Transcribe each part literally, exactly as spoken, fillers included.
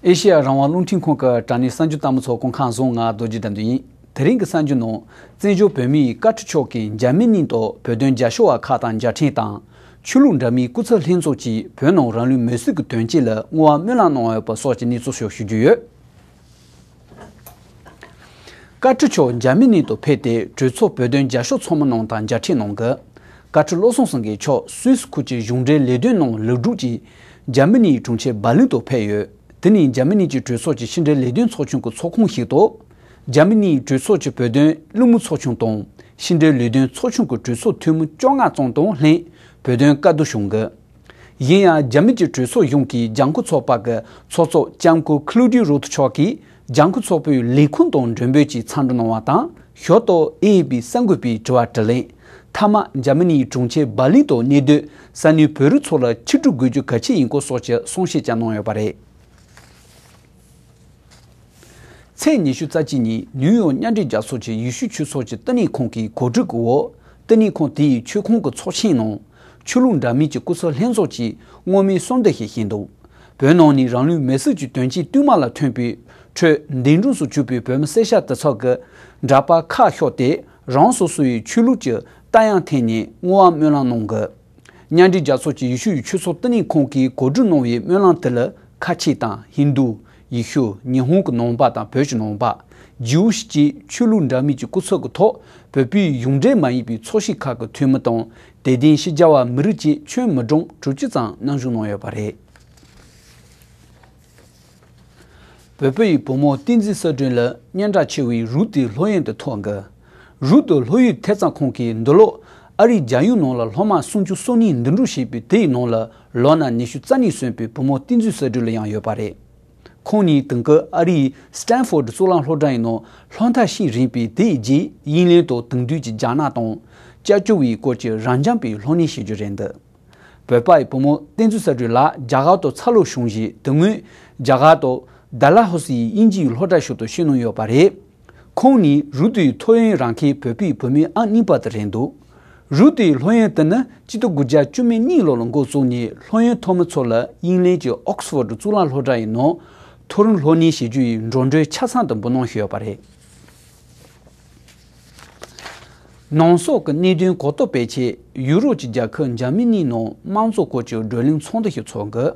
ཨེ་ཤེ་ཡ་རང་དབང་རླུང་འཕྲིན་ཁང་གི་དྲ་གནས་གསར་འགྱུར་ལྟ་མི་ཚོ་སྐུ་ཁམས་བཟང་། ང་རྡོ་རྗེ་དགྲ་འདུལ་ཡིན། དེ་རིང་གི་གསར་འགྱུར་ནང་། བཙན་བྱོལ་བོད་མིས་བཀའ་ཁྲི་མཆོག་གིས་འཇར་མ་ནི་དང་བོད་དོན་རྒྱབ་སྐྱོར་བ་ཁག་དང་མཇལ་འཕྲད་དང་། ཆོས་ལུགས་འདྲ་མིན་སྐུ་ཚབ་ལྷན་ཚོགས་ཀྱིས་བོད་ནང་རང་ལུས་མེར་སྲེག་གི་དོན་རྐྱེན་ལ་བསྔོ་བ་སྨོན་ལམ་གནང་བ་ཡོད་པ་སོགས་ཀྱི་གནས་ཚུལ་སོགས་ཞུ་རྒྱུ་ཡོད། བཀའ་ཁྲི་མཆོག་འཇར་མ་ནི་དུ་ཕེབས་ཏེ། གྲོས་ཚོགས་བོད་དོན་རྒྱབ་སྐྱོར་ཚོགས་མི་རྣམས་དང་མཇལ་འཕྲད་གནང་གི། བཀའ་ཁྲི་བློ་བཟང་སེང་གེ་མཆོག་སུད་སི་ཁུལ་གྱི་གཞུང་འབྲེལ་ལས་དོན་ནང་ལེགས་གྲུབ་ཀྱིས་འཇར་མ་ནིའི་གྲོང་ཁྱེར་འབར་ལིན་དུ་ཕེབས་ཡོད། དེ་ནི་འཇར་མ་ནི་གྱི་གྲོས་ཚོགས་ཀྱི་ཕྱི་འབྲེལ་ལས་དོན་ཚོགས་ཆུང་གི་ཚོགས་ཁང་ཞིག་ཏུ། འཇར་མ་ནིའི་གྲོས་ཚོགས་ཀྱི་བོད་དོན་བློན་པོ་ཚོགས་ཆུང་དང་། ཕྱི་འབྲེལ་ལས་དོན་ཚོགས་ཆུང་གི་གྲོས་ཚོགས་འཐུས་མི་བཅོ་ལྔ་ཙམ་དང་ལྷན་བོད་དོན་བཀའ་བསྡུར་བྱུང་གི། ཡིན་ཡང་། རྒྱ་མི་གྱི་གྲོས་ཚོགས་གཞུང་གིས་ལྗང་ཁུ་ཚོགས་པ་གི་ཚོགས་གཙོ་ལྕམ་སྐུ་ཁི་ལོ་ཌི་རོ་ཐི་མཆོག་གིས་ལྗང་ཁུ་ཚོགས་པའི་ལས་ཁུངས་དང་མགྲོན་འབོད་ཀྱིས་འཚམས་འདྲི་གནང་བ་དང་། ཞོར་དུ་ཨེ་ཨེ་པི་གསར་འགོད་པའི་དྲི་བ་དྲིས་ལན། མཐའ་མ། འཇར་མ་ནིའི་གྲོང་ཁྱེར་འབར་ལིན་དུ་གནས་སྡོད་ས་གནས་བོད་རིགས་ཚོ་ལ་ཕྱིར་སྤྲོད་དགོས་རྒྱུ་གལ་ཆེ་ཡིན་སྐོར་སོགས་ཀྱི་གསུང་བཤད་ཀྱང་གནང་ཡོད་པ་རེད། ཚེས་ཉི་ཤུ་རྩ་གཅིག་ཉིན་ནིའུ་ཡོག་མཉམ་འབྲེལ་རྒྱལ་ཚོགས་ཀྱི་ཡེ་ཤུའི་ཆོས་ཚོགས་ཀྱི་བསྟི་གནས་ཁང་གི་གོ་སྒྲིག་གི་འོག་བསྟི་གནས་ཁང་དེའི་ཆོས་ཁང་གི་ཚོགས་ཆེན་ནང་། ཆོས་ལུགས་འདྲ་མིན་གྱི་སྐུ་ཚབ་ལྷན་ཚོགས་ཀྱིས་བསྔོ་སྨོན་གསོལ་འདེབས་ཤིག་བྱས་འདུག་བོད་ནང་ནས་རང་ལུས་མེར་སྲེག་གི་དོན་རྐྱེན་བསྟུད་མར་ལ་ཐོན་པའི་ཁྲོད། འདས་གྲོངས་སུ་གྱུར་པའི་བོད་མི་སེར་སྐྱ་དེ་ཚོ་གི་འདྲ་པར་ཁ་ཤོར་ཏེ། རང་སོ་སོའི་ཆོས་ལུགས་ཀྱི་རྟ་དབྱངས་འཐེན་ནས་བསྔོ་བ་སྨོན་ལམ་གནང་གི། མཉམ་འབྲེལ་རྒྱལ་ཚོགས་ཀྱི་ཡེ་ཤུའི་ཆོས་ཚོགས་བསྟི་གནས་ཁང་གིས་གོ་སྒྲིག་གནང་བའི་སྨོན་ལམ་དེ་ལ་ཁ་ཆེ་དང་། ཧིན་རྡུ། ཡེ་ཤུ། ཉི་ཧོང་གི་ནང་པ་དང་བོད་ཀྱི་ནང་པ། ཇིའུ་ཤི་བཅས་ཆོས་ལུགས་འདྲ་མིན་གྱི་སྐུ་ཚབ་ཀྱི་ཐོག་བོད་པའི་གཞུང་འབྲེལ་མ་ཡིན་པའི་ཚོགས་སྡེ་ཁག་གི་འཐུས་མི་དང་། དད་ལྡན་ཕྱི་རྒྱལ་བ་མི་རིགས་བཅས་ཁྱོན་མི་གྲངས་དྲུག་ཅུ་ཙམ་མཉམ་ཞུགས་གནང་ཡོད་པ་རེད། བོད་པ་ཡི་བུ་མོ་བསྟན་འཛིན་གསལ་སྒྲོན་ལ་སྙན་གྲགས་ཆེ་བའི་རུ་སྡེའི་སློབ་ཡོན་དུ་ཐོབ་འགོ། རུ་སྡེའི་སློབ་ཡོན་ཐེབས་རྩ་ཁང་གིས་འདི་ལོ་ཨ་རིའི་རྒྱལ་ཡོངས་ནང་ལ་སློབ་མ་སུམ་ཅུ་སོ་གཉིས་འདུ་འགོད་བྱས་པའི་དེའི་ནང་ལ་ལོ་ན་ཉི་ཤུ་རྩ་གཉིས་སོན་པའི་བུ་མོ་བསྟན་འཛིན་གསལ་སྒྲོན་ལ་ཡང་ཡོད་པ་རེད། ཁོང་ཉིད་དེང་སྐབས་ཨ་རིའི་སི་ཏན་ཧྥོར་ཌི་གཙུག་ལག་སློབ་གྲྭ་ཡི་ནང་སློབ་མཐར་ཕྱིན་རན་པའི་དེའི་རྗེས་དབྱིན་ལན་དང་དེང་དུས་ཀྱི་རྒྱ་ནག་དང་ལྕགས་ཀྱུ་བའི་སྐོར་གྱི་རབ་འབྱམས་པའི་སློབ་གཉེར་བྱེད་རྒྱུ་རེད་འདུག་བོད་པ་ཡི་བུ་མོ་བསྟན་འཛིན་གསལ་སྒྲོན་ལགས་རྒྱ་གར་དུ་འཚར་ལོངས་བྱུང་རྗེས་དེ་སྔོན་རྒྱ་གར་དུ་ཌལ་ལ་ཧོ་སི་ཡི་དབྱིན་ཇིའི་སློབ་གྲྭ་ཞིག་ཏུ་བྱོན་གནང་ཡོད་པ་རེད། ཁོང་ནི་རུ་སྡེའི་ཐོབ་ཡོན་རག་མཁན་བོད་པའི་བུད་མེད་ཨང་གཉིས་པ་དེ་རེད་འདུག་རུ་སྡེའི་སློབ་ཡོན་དེ་ནི་ཆིག་སྟོང་དགུ་བརྒྱ་བཅུ་མེད་གཉིས་ལོ་ལ་འགོ་བཙུགས་ནས་སློབ་ཡོན་ཐོབ་མི་ཚོ་ལ་དབྱིན་ལན་གྱི་ཨོག་སི་ཕོར་ཌི་གཙུག་ལག་སློབ་གྲྭ་ཡི་ནང་མཐོ་རིམ་སློབ་གཉེར་བྱེད་རྒྱུ་ཡི་འགྲོ་གྲོན་ཆ་ཚང་དུ་འབུལ་གནང་ཞུས་ཡོད་པ་རེད། ནང་སོག་གི་གནད་དོན་གོ་རྟོགས་སྤེལ་ཆེད་ཡུ་རོབ་ཀྱི་རྒྱལ་ཁབ་འཇར་མ་ནིའི་ནང་དམངས་གཙོ་སྐོར་གྱི་བགྲོ་གླེང་ཚོགས་འདུ་ཞིག་ཚོགས་འགོ།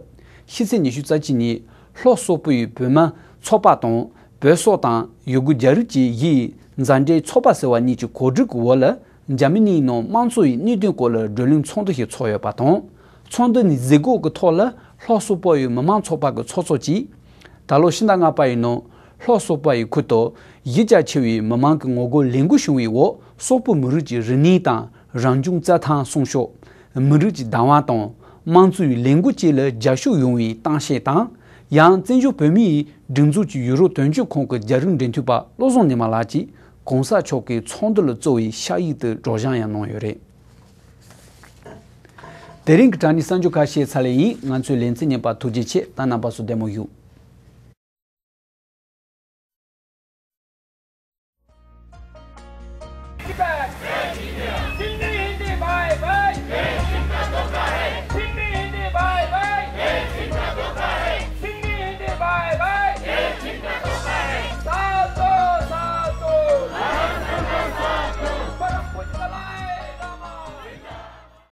ཕྱི་ཚེས་ཉི་ཤུ་རྩ་གཅིག་ཉིན་ལྷོ་སོག་པོའི་བོད་མི་ཚོགས་པ་དང་། བོད་སོག་དང་ཡུ་གུར་རྒྱ་རིགས་ཀྱི་ཡིས་མཛའ་འབྲེལ་ཚོགས་པ་ཟེར་བ་གཉིས་ཀྱི་གོ་སྒྲིག་གི་འོག་ལ་འཇར་མ་ནིའི་ནང་དམངས་གཙོ་ཡི་གནད་དོན་སྐོར་ལ་བགྲོ་གླེང་ཚོགས་འདུ་ཞིག་ཚོགས་ཡོད་པ་དང་། ཚོགས་འདུ་ནི་གཟིགས་སྐོར་གྱི་ཐོག་ལ་ལྷོ་སོག་པོ་ཡི་མི་དམངས་ཚོགས་པ་གི་ཚོགས་གཙོ་གིས། ད་ལོ་ཕྱི་ཟླ་ལྔ་པ་ཡི་ནང་ལྷོ་སོག་པོ་ཡི་ཁུལ་དུ་གཞི་རྒྱ་ཆེ་བའི་མི་མང་གི་ངོ་རྒོལ་ལས་འགུལ་བྱུང་བའི་འོག་སོག་པོ་མི་རིགས་ཀྱི་རིག་གནས་དང་རང་བྱུང་རྩྭ་ཐང་སྲུང་སྐྱོབ། མི་རིགས་ཀྱི་བདག་དབང་དང་དམངས་གཙོའི་ལས་འགུལ་བཅས་ལ་རྒྱབ་སྐྱོར་ཡོང་བའི་གཏམ་བཤད་དང་། ཡང་བཙན་བྱོལ་བོད་མིའི་སྒྲིག་འཛུགས་ཀྱི་ཡུ་རོབ་དོན་གཅོད་ཁང་གི་རྒྱ་རིགས་འབྲེལ་མཐུད་པ་བློ་བཟང་ཉི་མ་ལགས་ཀྱིས་གོང་ས་མཆོག་གི་ཚོགས་འདུ་ལ་གཙོ་བའི་ཕྱག་ཡིག་དེ་སྒྲོག་སྦྱང་ཡང་གནང་ཡོད་རེད། དེ་རིང་གི་དྲ་གནས་གསར་འགྱུར་ཁ་ཤས་ཚར་ལེ་ཡིན། ང་ཚོའི་ལེ་ཚན་རྙིང་པ་ཐུགས་རྗེ་ཆེ། ད་རྣམ་པ་ཚོ་བདེ་མོ་བཞུགས།